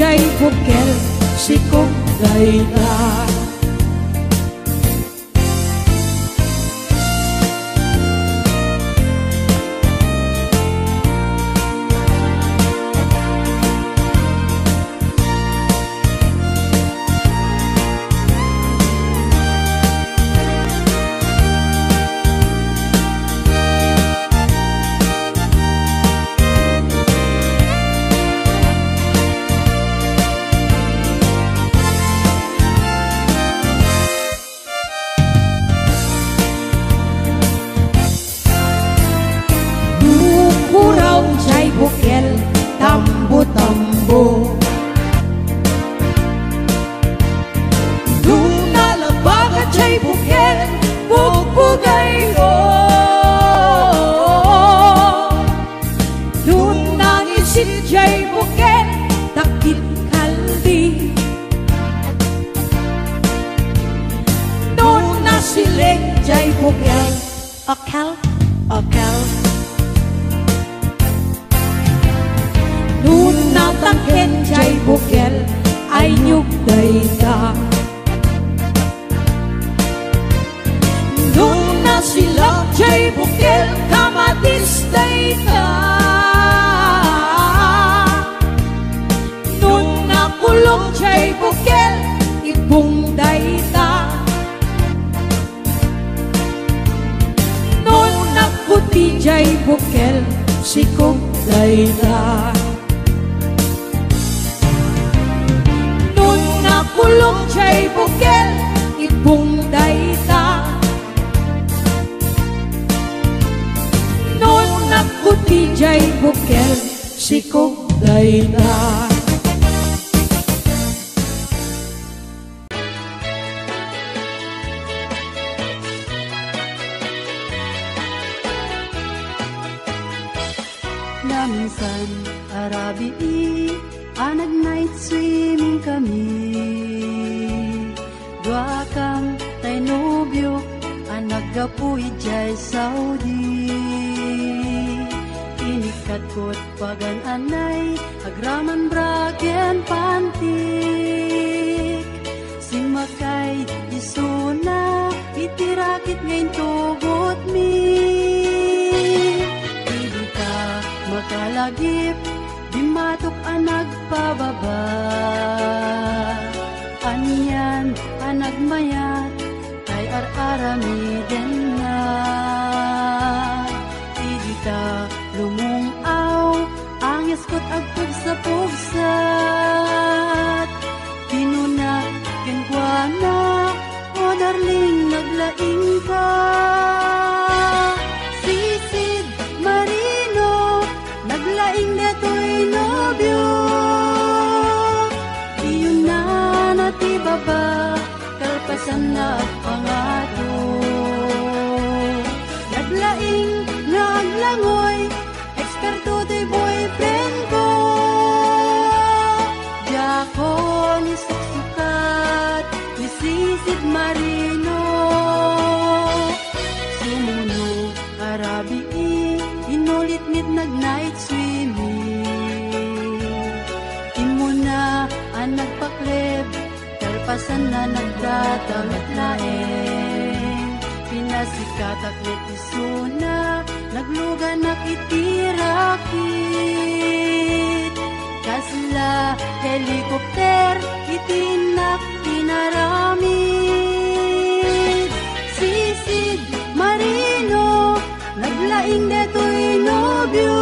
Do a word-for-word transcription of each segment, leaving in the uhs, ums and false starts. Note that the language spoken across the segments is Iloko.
Ay bukel, sikog dayta. Nukuraw jay bukel, tambo-tambo. Nuna labaga jay bukel, bugbugayko. Nuna ngisit jay bukel, dakit kaldi. Nuna sileg jay bukel, okel, okel. Nuna tangken jay bukel, aynyog dayta. Nuna silak jay bukel, kamatis dayta. Nuna kulok jay bukel, ibong dayta. Nuna puti jay bukel, sikog dayta. Nuna kulok jay bukel, ibong dayta. Nuna puti jay bukel, sikog dayta. Naminsan a rabii a nag-night swimming kami. Duakam tay nobiok a naggapu idiay Saudi. Inikkatkot pagan-anay agraman bra ken pantik. Simmakay isuna iti rakit nga intugotmi. Idi ta makalagip, dimmatok a nagpababa. Anian a nagmayat tay ar-aramidenna. Idi ta lumung-aw, angis ket agpugsapugsat. Kinuna kenkuana, "O darling, naglaingka." Sisid Marino, naglaing detoy nobio. Iyunana ti baba, kalpasanna agpangato. Naglaing nga aglangoy, eksperto toy boyfriend ko. Diakon isuksukat ni Sisid Marino. Sumuno a rabii, inulit met nag-night swimming. Immuna a nagpakleb, kalpasanna nagdadamet laeng. Pinasikatak met isuna, nagluganak iti rakit. Kasla helicopter iti innak inaramid. Sisid Marino, naglaing detoy nobio.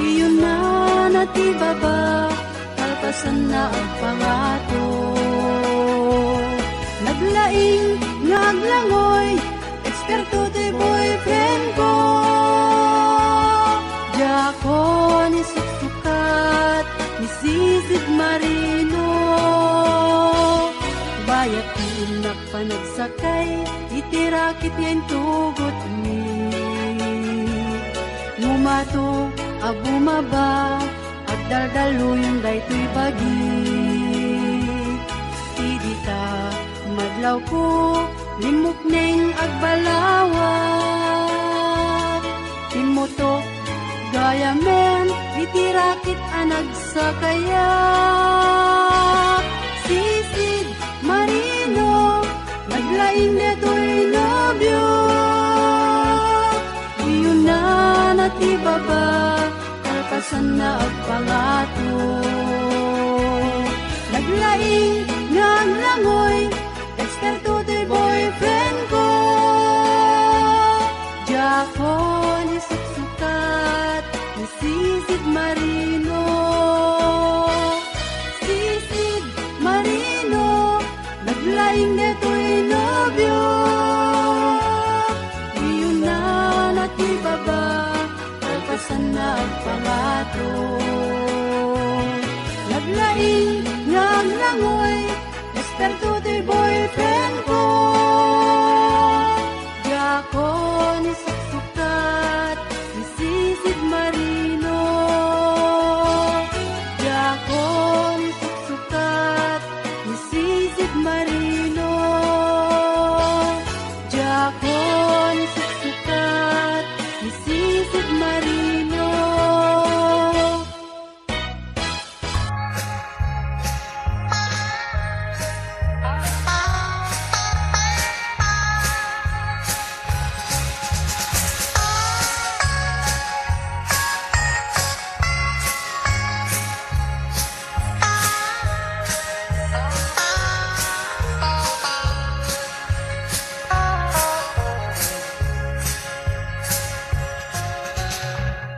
Iyunana ti baba, kalpasanna agpangato. Naglaing nga aglangoy, eksperto toy boyfriend ko. Diakon isuksukat ni Sisid Marino. Bayat ti innak panagsakay iti rakit nga intugotmi. Ngumato a bumaba, agdaldaluyon daytoy bagi. Idi ta madlawko, limmukneng agbalawak. Timmutok gayamen Ti rakit a nagsakayak, Sisid Marino, naglaing detoy nobio. Iyunana ti baba, kalpasanna agpangato. Naglaing nga aglangoy, Esperto ti boyfriend ko. Diakon isuksukat ni Sisid Marino. Sisid Marino, naglaing detoy nobio. Iyunana ti baba, kalpasanna agpangato. Naglaing nga aglangoy, Esperto ti boyfriend ko. Diakon isuksukat ni Sisid Marino. Diakon isuksukat ni Sisid Marino. Diakon isuksukat ni Sisid Marino.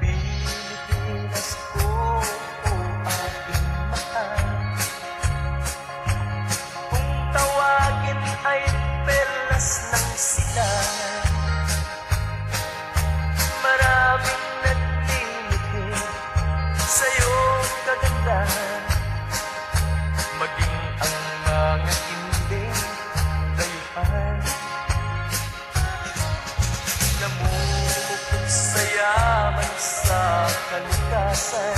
Pilipinas ko, o aking mahal. Kung tawagin ay perlas ng silangan, maraming naglilibing sa'yo kagandahan, maging ang mga hindi dayuhan. Namumukod sa yaman sa kalikasan,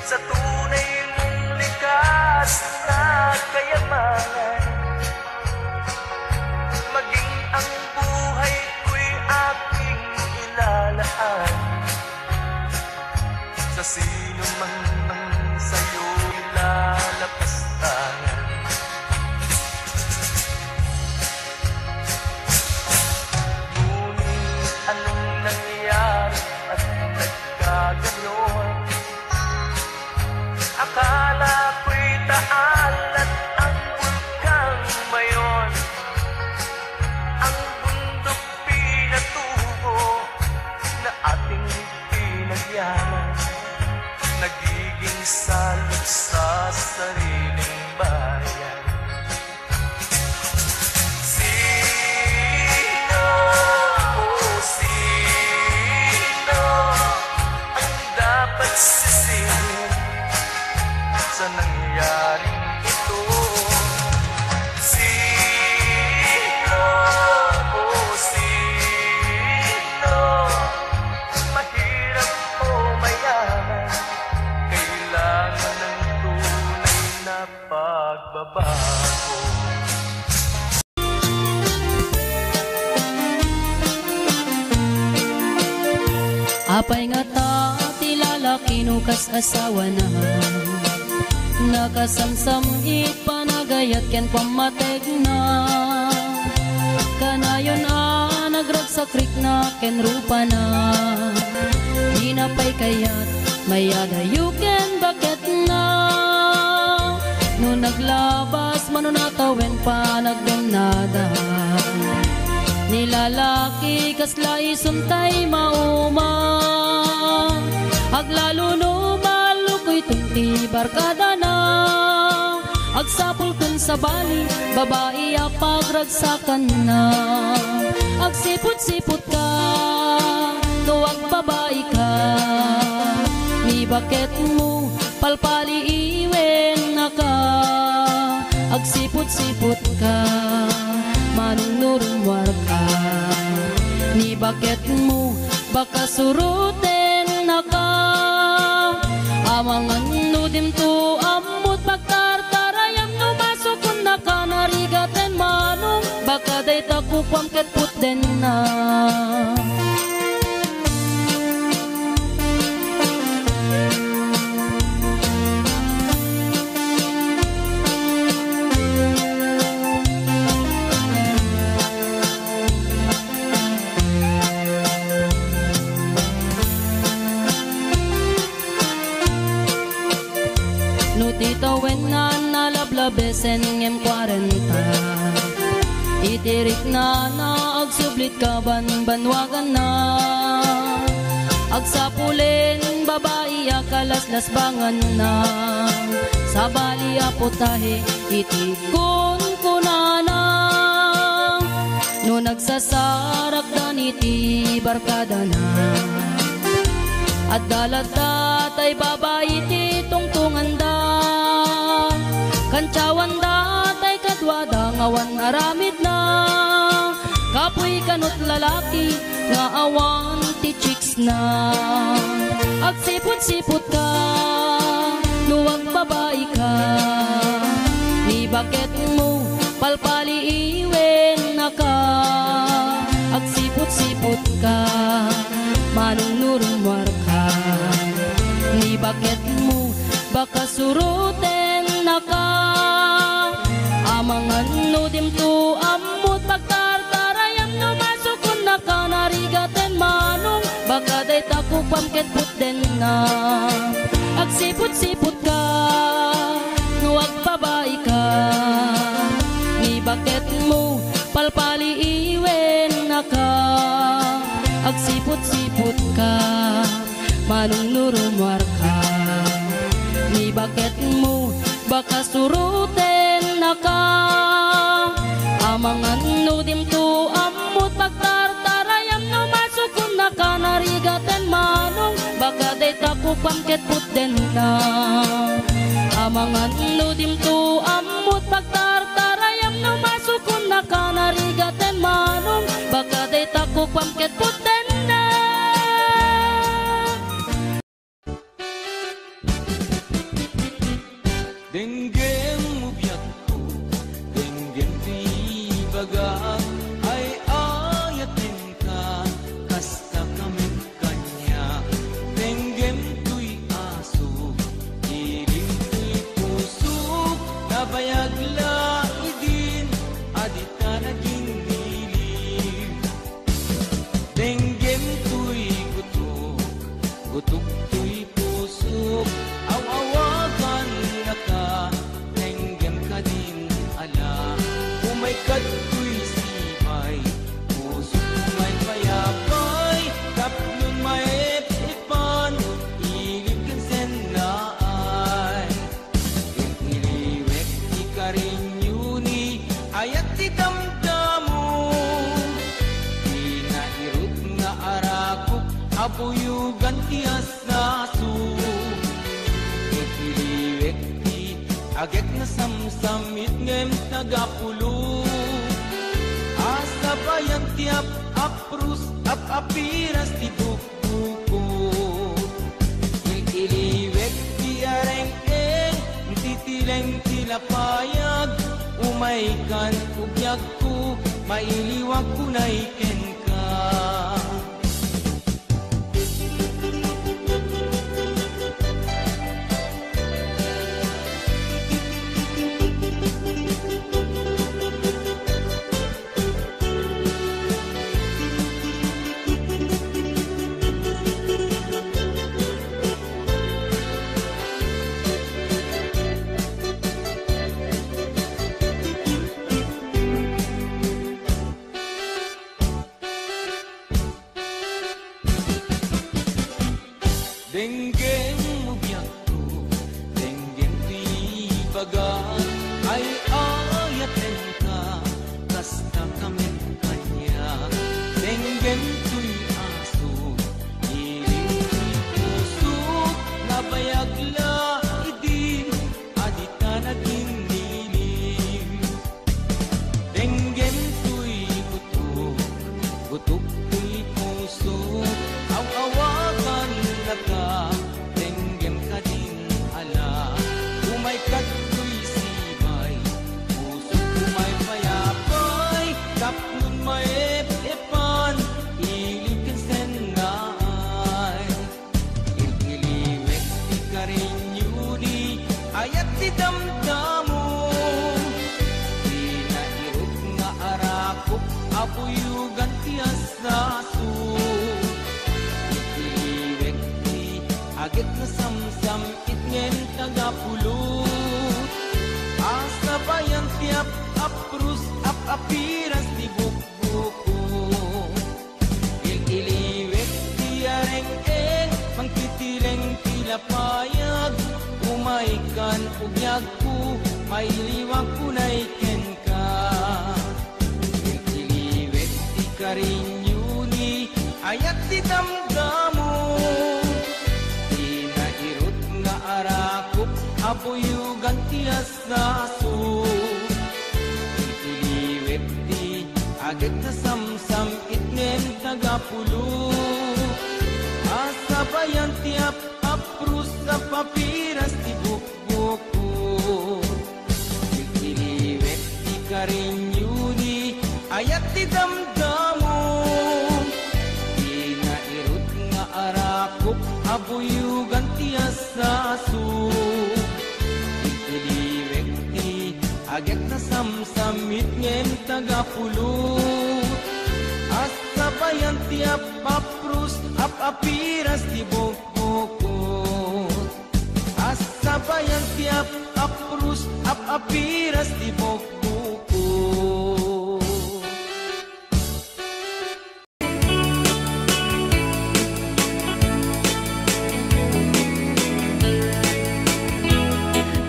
sa tunay mong likas na kayamanan, maging ang buhay ko'y aking ilalaan. Sa sino man ang sa'yo'y lalapastangan. Ngunit anong nangyari at nagkaganyan? Akala ko'y taalat ang Bulkang Mayon, ang bundok pinatubo na ating pinagyaman, nagiging salot sa sariling bayan. Sino, o sino ang dapat sisihin sa nangyaring ito? Sino, o sino, mahirap o mayaman, kailangan ng tunay na pagbabago. Apay ngata ti lalaki no kas asawana, nakasamsam iti panagayat ken pammategna. Kanayon a nagragsak rikna ken rupana, dina pay kayat mayadayo ken baketna. No naglabas mano natawen panagdennada, ni lalaki kasla isuntay mauma. Aglalo no malukoy ti barkadana, agsapul ken sabali, babai a pagragsakanna. Agsiput-siputka, no agbabaika, ni baketmo, palpaliiwennaka. Agsiput-siputka, manungnurummuarka, ni baketmo, baka surutennaka. Amangan no dimto ammot pagtartarayam, no masukonnaka narigaten manong, baka dayta kukuam ket putdenna. No ti tawenna, nalablabesen ngem kuarenta. Iti riknana, agsublit kabanbanwaganna. Agsapulen babai a kalaslasbanganna. Sabali a putahe iti kunkunana. No nagsasarakdan iti barkadana, adda latta tay babai ti tungtunganda. Kantiawanda tay kaduada nga awan aramidna. Kapuy kanut lalaki nga awan ti chicks na. Agsiput-siputka, no agbabaika, ni baketmo, palpaliiwennaka. Agsiput-siputka, manong no rummuarka, ni baketmo, baka surutennaka. Amangan no dimto ammot pagtartarayam, no masukonnaka narigaten manong, baka dayta kukuam ket putdenna. Agsiput-siputka, no agbabaika, ni baketmo, palpaliiwennaka. Agsiput-siputka, manong no rummuarka, ni baketmo, baka surutennaka. Amangan no dimto ammot pagtartarayam, no masukonnaka narigaten manong, baka dayta kukuam ket putdenna. Amangan no dimto ammot pagtartarayam, no masukonnaka narigaten manong, baka dayta kukuam ket putdenna. Denggem mo biagko, denggem ti ibagak, ay-ayatenka, kasta ka met kaniak. Denggem toy asok, ilim toy pusok, nabayag la idin, a dita nagin ilim. Denggem toy gutok, gutok toy pusok, aw-awagannaka, denggem kadin ala. Umay kadtoy sibay, pusok umay payapay, tapno maep-epan, ilim ken sennaay. Ket iliwek ti karinyo ni ayat ti damdamo. Ti nairut nga arakop a buyogan ti asnaso. Ket iliwek ti agek nga samsamit ngem tagapulo. A sabayan ti ap-apros, ap-apiras ti buk- Bukod iliwek ti areng-eng, titileng ti lapayag, umaykan ubyagko, mailiwak unay kenka. Denggem mo biagko, denggem ti ibagak, ay-ayatenka, kasta ka met kaniak. Denggem toy asok, ilim toy pusok, nabayag la idin, a dita nagin ilim. Denggem toy gutok, gutok toy pusok, aw-awagannaka, denggem kadin ala. Umay kadtoy sibay, pusok umay payapay, tapno maep-epan, ilim ken sennaay. Iliwek ti karinyo ni ayat ti damdamo. Ti nairut nga arakop a buyogan ti asnaso. Iliwek ti agek nga samsam-it ngem tagapulo. Piras ti bukbukot. Il-iliwek ti areng-eng, mangtitireng ti lapayag. Umaykan, ugyagko, mailiwak unay kenka. Il-iliwek ti karinyoni, ayat ti damdamo. Ti nairut nga arakop, abuyogan ti as- saso. Iliwek ti agek ta samsam-it ngem tagapulot. Asabayan ti ap-aprus a papiras ti bukbukot. Iliwek ti karinyoni, ayat ti damdamo. Ti nairut nga arakop, abuyogan ti as- saso. Iliwek ti agek ta samsam-it ngem tagapulot. Asabayan ti ap-aprus, ap-apiras ti bukbukot. Asabayan ti ap-aprus, ap-apiras ti bukbukot.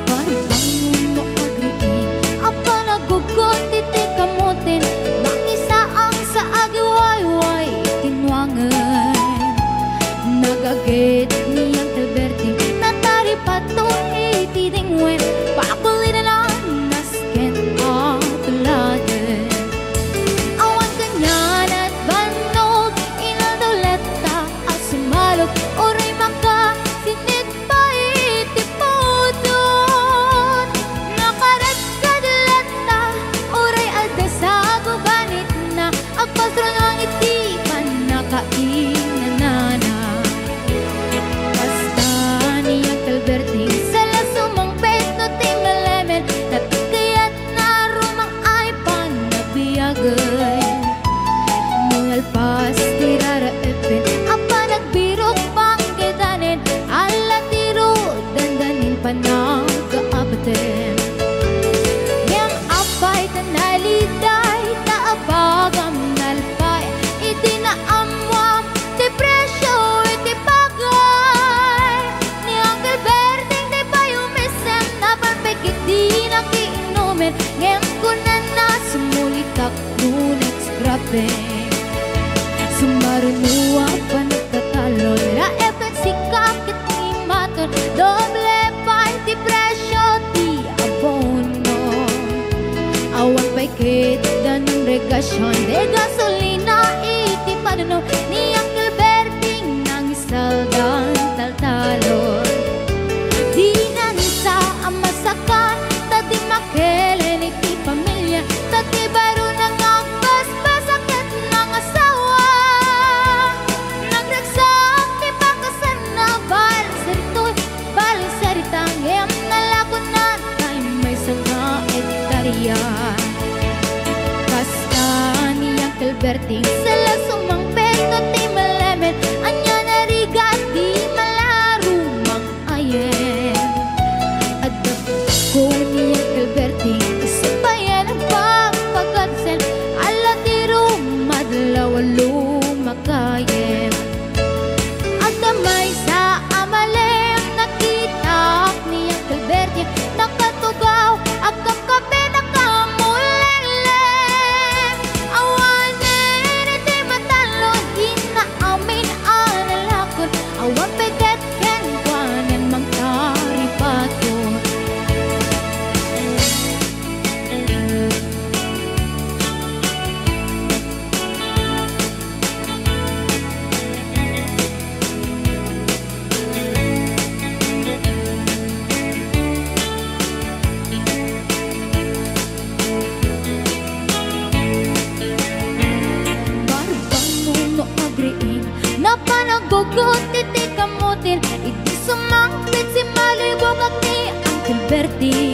Barbang no agriing, a panagugot iti kamoten, nangisaang sa agiwayway ti nuangen. Nagaget ni Uncle Berting, nataripato iti dingwen, pakulinan a nas- ket a tuladen. Awan kaniana ti bannog, inaldaw latta a sumalog, uray makasinit pay ti pudot. Nakarekkad latta, uray adda sa gubanitna, agpasrunong iti pannakainanana. Kasta ni Uncle Berting, sala sumangpet no ti malemen, natikayat na rumang ay panabiagen. Nalpas ti raraepen a panagbirok panggedanen, ala ti ru dandanin panagkaabaten. Ngem apay ta naliday ta abagam nalpay, idi naammuam ti presio iti bagay. Ni Uncle Berting ti pay umisen, napan pay ket dina kiinumen, ngem kunana, sumulitak no next grabe. Sumaruno a panagtatalon, raep ket sika ket imaton, doble pay ti presio ti abono. Awan pay ket danum regasion, ti gasolina iti padano, ni Uncle Berting nangisaldan taltalon. Dinan sa a masakan, ta di makelen iti pamilia, ta ti barona nga agbasbasa ket nangasawa. Nagragsak ti pakasanna, balsaritoy, balsarita, ngem nalakonna tay maysa nga ektaria. Kasta ni Uncle Berting, sala sumangpet no ti malemen, ania narigat ti malarumang ayen. Adda ko ni Uncle Berting, isu pay a nagpagpagarsen, ala ti rumadlaw a lumakayem. Adda maysa a malem, nakitak ni Uncle Berting, nakatugaw, agkamkape, nakamulellem. Awanen iti matalon, inna amin a nalakon, awan pay ket kenkuanan mangtaripato. Barbang no agriing, napanagugot iti kamoten, idi sumangpet, simmalibukak ni Uncle Berting.